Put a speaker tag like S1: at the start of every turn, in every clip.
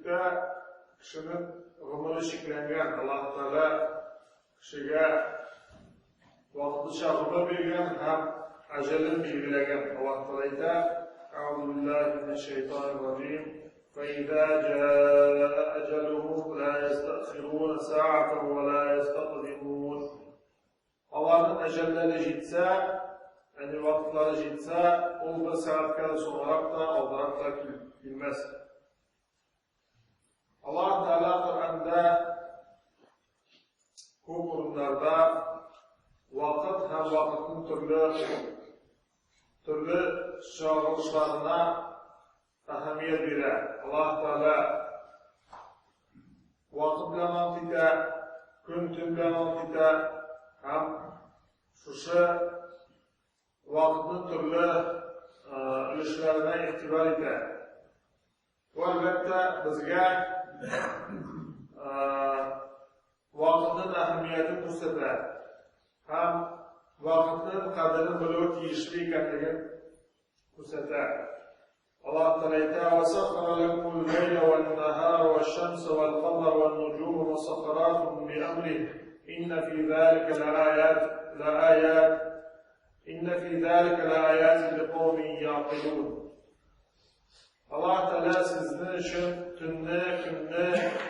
S1: Дөреслектә кешенең гомере чикләнгән. Аллаһ Тәгалә кешегә вакытлыча гомер биргән һәм әҗәлен билгеләгән. Аллаһ Тәгалә әйтә: "Әгъузу биллаһи минәш шайтанир раҗим. Фәиза җаа әҗәлүһүм ла ястәхирун сәгатән ва ла ястәкъдимун." Аларның әҗәлләре җитсә, ягъни вакытлары җитсә, ул бер сәгатькә дә соңрак та, алдарак та килмәс. Аллаһ Тәгалә Коръәндә күп урыннарда вакыт һәм вакытның төрле төрле чагылышларына әһәмият бирә. Аллаһ Тәгалә вакыт белән ант итә, көн төн белән ант итә һәм шушы вакытның төрле өлешләренә игътибар итә. Бу, әлбәттә, безгә вакытның әһәмиятен күрсәтә һәм вакытның кадерен белү тиешле икәнлеген күрсәтә. Аллаһ Тәгалә әйтә: "Васаххара лакумул ләйла ван-нахара ваш-шамса вал-камара ван-нуҗума мусаххаратун би-амриһи. Инна фи залика лааят лааят Инна фи залика лааятин ликаумин яъкилун." Аллаһ Тәгалә сезнең өчен төнне, көнне,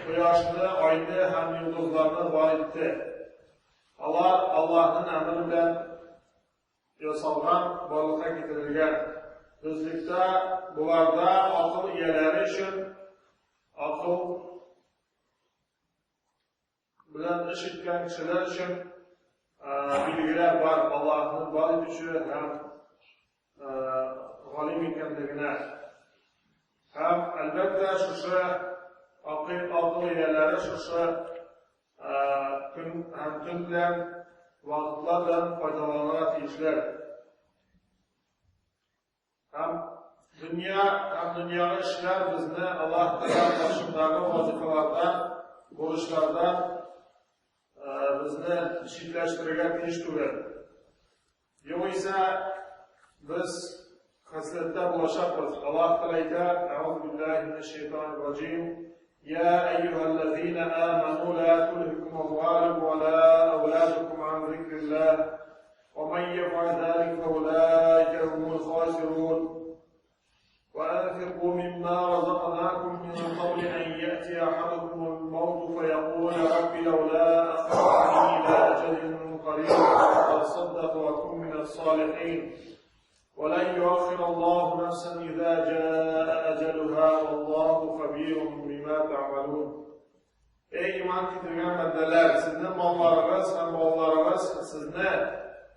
S1: кояшны, айны һәм йолдызларны бар итте. Алар Аллаһның әмере белән ясалган, барлыкка китерелгән. Дөреслектә, боларда акыл ияләре өчен акыл белән эш иткән кешеләр өчен билгеләр бар, Аллаһның бар итүче һәм галим икәнлегенә. Һәм, әлбәттә, шушы акыл ияләре шушы көн һәм төн белән вакытлар белән файдаланырга тиешләр. Һәм дөнья һәм дөньягы эшләр безне Аллаһ Тәгалә каршындагы вазифалардан, бурычлардан безне читләштерергә тиеш түгел. Югыйсә без хәсрәттә булачакбыз. Аллаһ Тәгалә әйтә: "Әгъузу биллаһи минәш шайтанир раҗим. Я әйюһәлләзина аману ла тулһикум амвалукум ва ла ауладукум ан зикриллаһ. ومن يفعل ذلك فأولئك هم الخاسرون وأنفقوا مما رزقناكم من قبل أن يأتي أحدكم الموت فيقول رب لولا أخرتني إلى أجل قريب فأصدق وأكون من الصالحين ولن يؤخر الله نفسا إذا جاء أجلها والله خبير بما تعملون Эй, иман китергән бәндәләр, сезнең малларыгыз һәм балаларыгыз сезне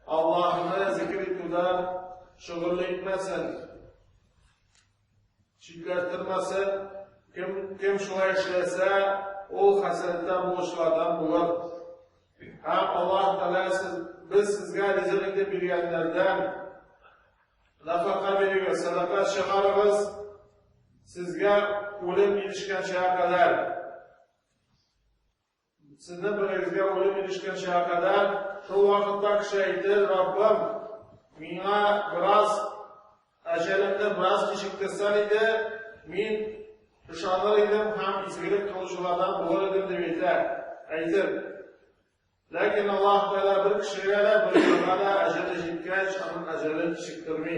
S1: Аллаһны зикер итүдән шөгыль итмәсен, читләштермәсен. Кем, кем шулай эшләсә, ул хәсрәттә булучылардан булыр. Һәм Аллаһ Тәгалә сез, без сезгә ризык итеп биргәннәрдән Нафака бирегез, садака чыгарыгыз, сезгә үлем ирешкәнчә кадәр. Сезнең берегезгә үлем ирешкәнчә кадәр, шул вакытта кеше әйтер, Раббым, миңа бераз әҗәлемне бераз кичектерсәң иде, мин ышаныр идем һәм изгелек кылучылардан булыр идем дип әйтә. Әйтер. Ләкин Аллаһ Тәгалә бер кешегә дә, бер җанга да әҗәле җиткәч, аның әҗәлен кичектерми.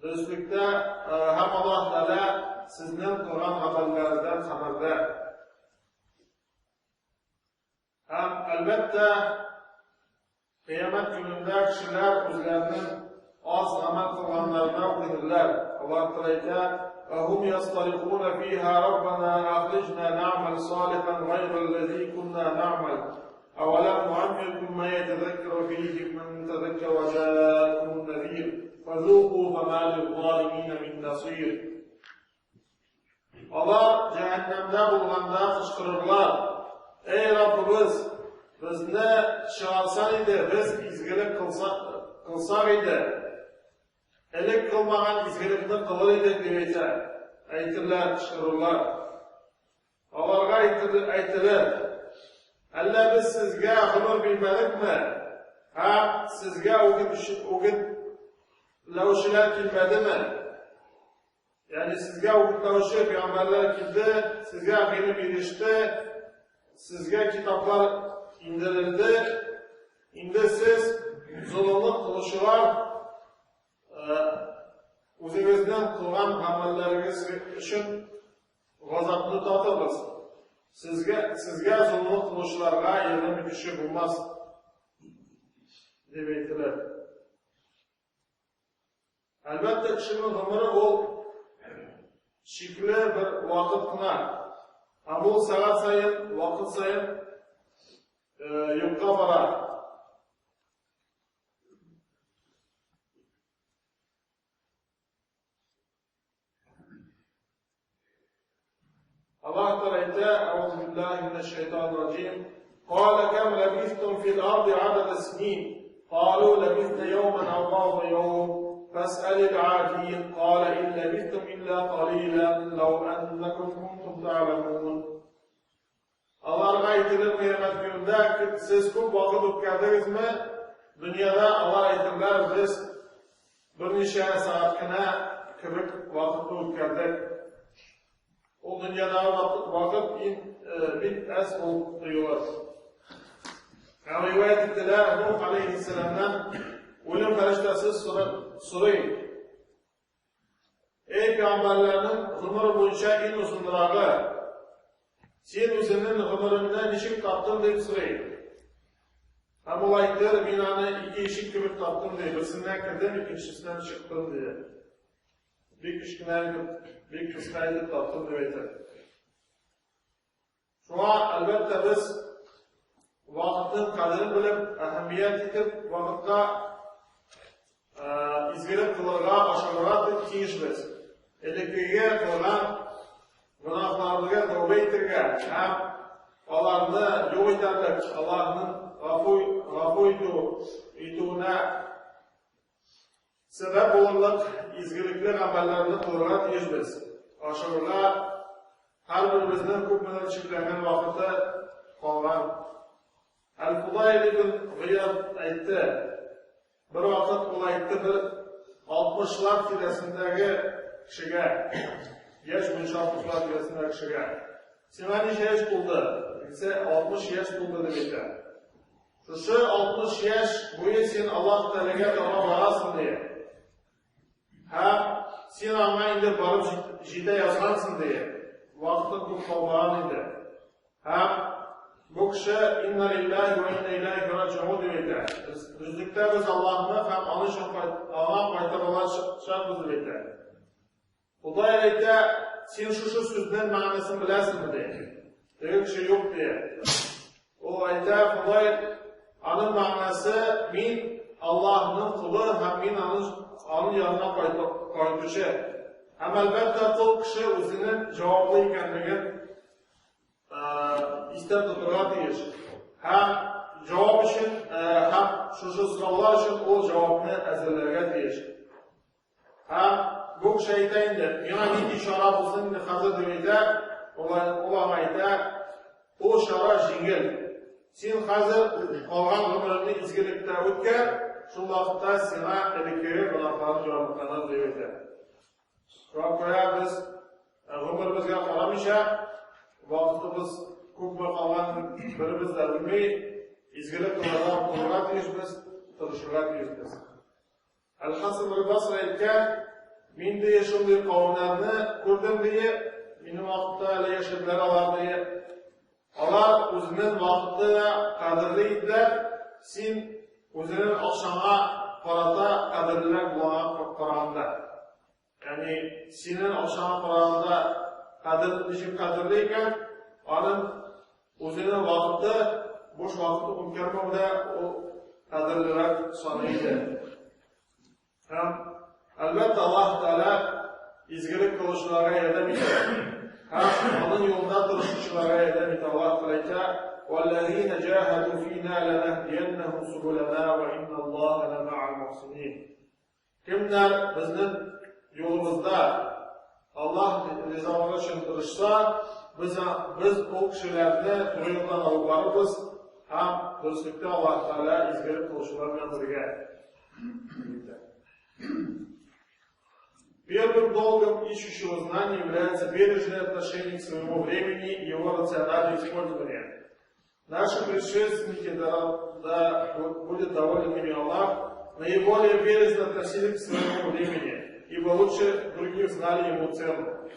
S1: Дөреслектә, һәм Аллаһ Тәгалә сезнең кылган гамәлләрдән хәбәрдар. Һәм, әлбәттә, Кыямәт көнендә кешеләр үзләренең аз гамәл кылганнарына үкенерләр. Аллаһ Тәгалә әйтә: "Вәһум ястарихуна фиһа Раббана ахриҗна нәгъмәл салихан гайрәлләзи кунна нәгъмәл. Әвәләм нуаммиркум ма ятәзәккәру фихи ман тәзәккәр вә җаакумун нәзир. Фәзуку фәмә лиззалимина мин насир." Алар җәһәннәмдә булганда кычкырырлар, Әй Раббыбыз, безне чыгарсаң иде, без изгелек кылсак иде, элек кылмаган изгелекне кылыр идек, дип әйтә, әйтерләр, кычкырырлар. Аларга әйтелер, Әллә без сезгә гомер бирмәдекме? Һәм сезгә үгетләүчеләр килмәдеме? Ягъни сезгә үгетләүче пәйгамбәрләр килде, сезгә гыйлем иреште, сезгә китаплар индерелде. Инде сез золымлык кылучылар үзегезнең кылган гамәлләрегез өчен газапны татыгыз. Сезгә сезгә золымлык кылучыларга ярдәм итүче булмас дип әйтелә. Әлбәттә, кешенең гомере ул чикле бер вакыт кына. Һәм ул сәгать саен, вакыт саен юкка бара. Аллаһ Тәгалә әйтә, Әгъузу биллаһи минәш шайтанир раҗим. Кала кам лабистум фил арди адада синин. Калу лабисна яуман ау бa'да яум. Фас'ал аль-адин. Кала ин лабистум илля калилан лау аннакум кунтум та'ламун. Аларга әйтелер кыямәт көнендә, сез күп вакыт үткәрдегезме? Дөньяда алар әйтерләр, без берничә сәгать кенә кебек вакытны үткәрдек. Ул дөньядагы вакыт бик әз булып тоелыр. Һәм риваять ителә, Нух алейһиссәламнан үлем фәрештәсе сорый. Эй, пәйгамбәрләрнең гомере буенча иң озынрагы, син үзеңнең гомереңне ничек таптың, дип сорый. Һәм ул әйтер, мин аны ике ишек кебек таптым, ди. Берсеннән кердем, икенчесеннән чыктым, ди. Бик кечкенә итеп, бик кыска итеп таптым, дип әйтер. Шуңа, әлбәттә, без вакытның кадерен белеп, әһәмият итеп, вакытка изгелек кылырга, ашыгырга тиешбез. Элеккеге кылган гөнаһларыбызга тәүбә итәргә һәм аларны юк итәрлек Аллаһның гафу, гафу итү, итүенә сәбәп булырлык изгелекле гамәлләрне кылырга тиешбез. Ашыгырга һәрберебезнең күпмедер чикләнгән вакыты калган. Әл-Фудайль ибн Гыяд әйтте, бер вакыт ул әйтте бер алтмышлар тирәсендәге кешегә, яшь буенча алтмышлар тирәсендәге кешегә, сиңа ничә яшь тулды? Дисә, 60 яшь тулды дип әйтә. Шушы 60 яшь буе син Аллаһ Тәгаләгә таба барасың ди. Һәм син аңа инде барып җитә язгансың ди. Вакытың күп калмаган инде. Һәм бу кеше инна лиллаһи ва инна иләйһи раҗиун дип әйтә. Дөреслектә без Аллаһны һәм аның өчен аңа кайтарылачакбыз дип әйтә. Ходай әйтә, син шушы сүзнең мәгънәсен беләсеңме, ди. Теге кеше юк, ди. Ул әйтә, Ходай, аның мәгънәсе, мин Аллаһның колы һәм мин аның, аның янына кайтучы. Һәм әлбәттә, кол кеше үзенең җаваплы икәнлеген истә тотырга тиеш. Һәм җавап өчен, һәм шушы сораулар өчен ул җавапны әзерләргә тиеш. Һәм бу кеше әйтә инде, миңа нинди чара булсын инде хәзер дип әйтә, ул аңа әйтә, ул чара җиңел. Син хәзер калган гомереңне изгелектә үткәр, шул вакытта сиңа элеккеге гөнаһларың ярлыканыр дип әйтә. Шуңа күрә без гомеребезгә карамыйча, вакытыбыз күпме калган беребез дә белми, изгелек кылырга омтылырга тиешбез, тырышырга тиешбез. Әл-Хасан әл-Басри әйткән, мин ди шундый кавемнәрне күрдем ди, минем вакытта әле яшәделәр алар ди. Алар үзенең вакыты да кадерле иделәр, син үзенең акчаңа карата кадерлерәк булганга караганда. Ягъни синең акчаңа караганда кадер ничек кадерле икән, аның үзенең вакыты, буш вакыты үткәрмәүдә ул кадерлерәк саный иде. Һәм әлбәттә Аллаһ Тәгалә изгелек кылучыларга ярдәм итә. Һәм аның юлында тырышучыларга ярдәм итә. Аллаһ Тәгалә әйтә: "Валлазина җаһаду фина ланаһдияннахум субулана ва инналлаһа лама'ал мухсинин." Кемнәр безнең юлыбызда Аллаһ ризалыгы өчен тырышса, без, без ул кешеләрне туры юлдан алып барырбыз һәм дөреслектә Аллаһ Тәгалә изгелек кылучылар белән бергә. Первым долгом ищущего знания является бережное отношение к своему времени и его рациональное использование. Наши предшественники, да будет доволен ими Аллах, наиболее бережно относились к своему времени, ибо лучше других знали ему цену.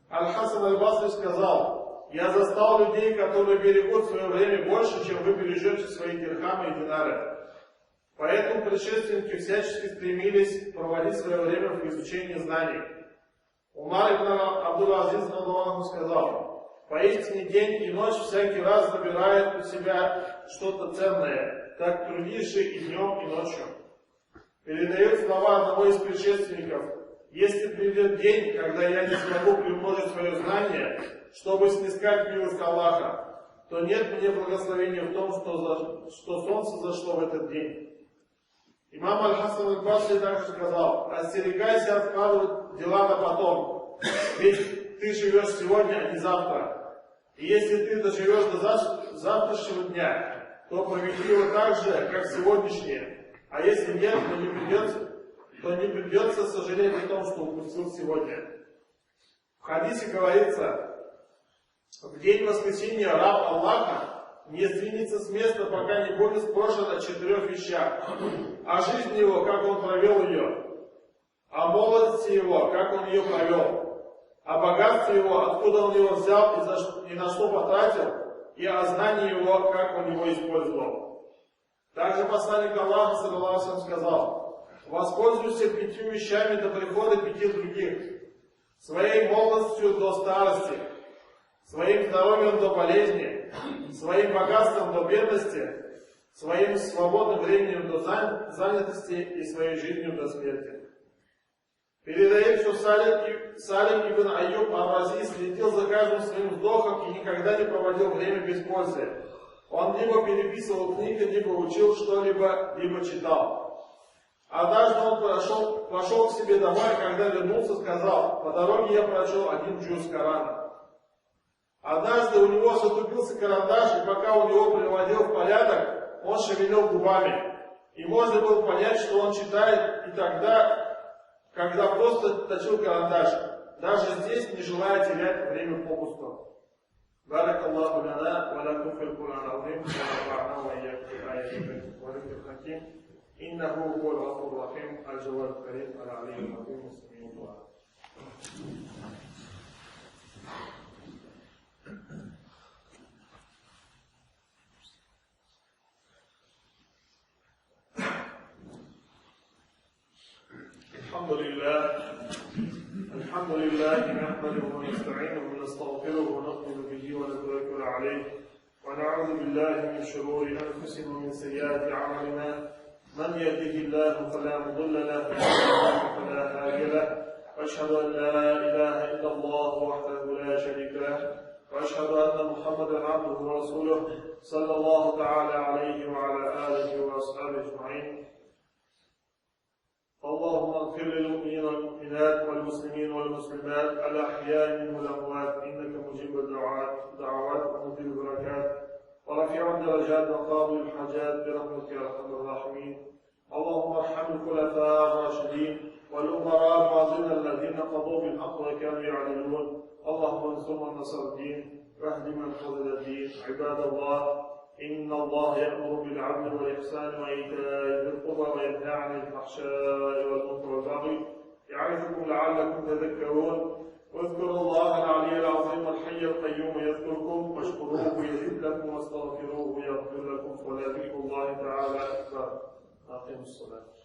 S1: Аль-Хасан аль-Басри сказал: «Я застал людей, которые берегут свое время больше, чем вы бережете свои дирхамы и динары». Поэтому предшественники всячески стремились проводить свое время в изучении знаний. Умар ибн Абдул-Азиз сказал: «Поистине день и ночь всякий раз забирает у себя что-то ценное, так трудишь и днем, и ночью». Передает слова одного из предшественников: «Если придет день, когда я не смогу приумножить свое знание, чтобы снискать милость Аллаха, то нет мне благословения в том, что солнце зашло в этот день». Имам Аль-Хасан аль-Басри также сказал: «Остерегайся откладывать дела на потом, ведь ты живешь сегодня, а не завтра. И если ты доживешь до завтрашнего дня, то проведи его так же, как сегодняшнее. А если нет, то не придется сожалеть о том, что упустил сегодня». В хадисе говорится: в день воскресения раб Аллаха не сдвинется с места, пока не будет спрошен о 4 вещах: о жизни его, как он провел ее, о молодости его, как он ее провел, о богатстве его, откуда он его взял и на что потратил, и о знании его, как он его использовал. Также посланник Аллаха, саллаллаху алейхи, сказал: «Воспользуйся 5 вещами до прихода 5 других: своей молодостью до старости, своим здоровьем до болезни, своим богатством до бедности, своим свободным временем до занятости и своей жизнью до смерти». Передает, что Салим ибн Аюб ар-Рази следил за каждым своим вздохом и никогда не проводил время без пользы. Он либо переписывал книги, либо учил что-либо, либо читал. Однажды он пошел к себе домой, когда вернулся, сказал: «По дороге я прочел 1 джуз Корана». Однажды у него затупился карандаш, и пока он его приводил в порядок, он шевелил губами. И можно было понять, что он читает и тогда, когда просто точил карандаш, даже здесь не желая терять время попусту. بارك الله لنا ولكم في القرآن العظيم ونفعنا وإياكم بالآيات والذكر الحكيم إنه هو الغفور الرحيم الجواد الكريم العلي العظيم والسميع الدعاء. الحمد لله نحمده ونستعينه ونستغفره ونؤمن به ونتوكل عليه ونعوذ بالله من شرور أنفسنا ومن سيئات أعمالنا من يهده الله فلا مضل له ومن يضلل فلا هادي له وأشهد أن لا إله إلا الله وحده لا شريك له وأشهد أن محمدا عبده ورسوله صلى الله تعالى عليه وعلى آله وأصحابه أجمعين. اللهم اغفر للمؤمنين والمؤمنات والمسلمين والمسلمات الأحياء منهم والأموات إنك مجيب الدعوات ومثير البركات ورفيع الدرجات وقاضي الحاجات برحمتك يا أرحم الراحمين. اللهم ارحم الخلفاء الراشدين والأمراء الفاضلين الذين قضوا بالحق وكانوا يعدلون. اللهم انصر من نصر الدين واهد من خذل الدين. عباد الله، إن الله يأمر بالعدل والإحسان وإيتاء ذي القربى وينهى عن الفحشاء والمنكر والبغي يعظكم لعلكم تذكرون. واذكروا الله العلي العظيم الحي القيوم يذكركم، واشكروه يزد لكم، واستغفروه يغفر لكم، ولذكر الله تعالى أكبر. أقيموا الصلاة.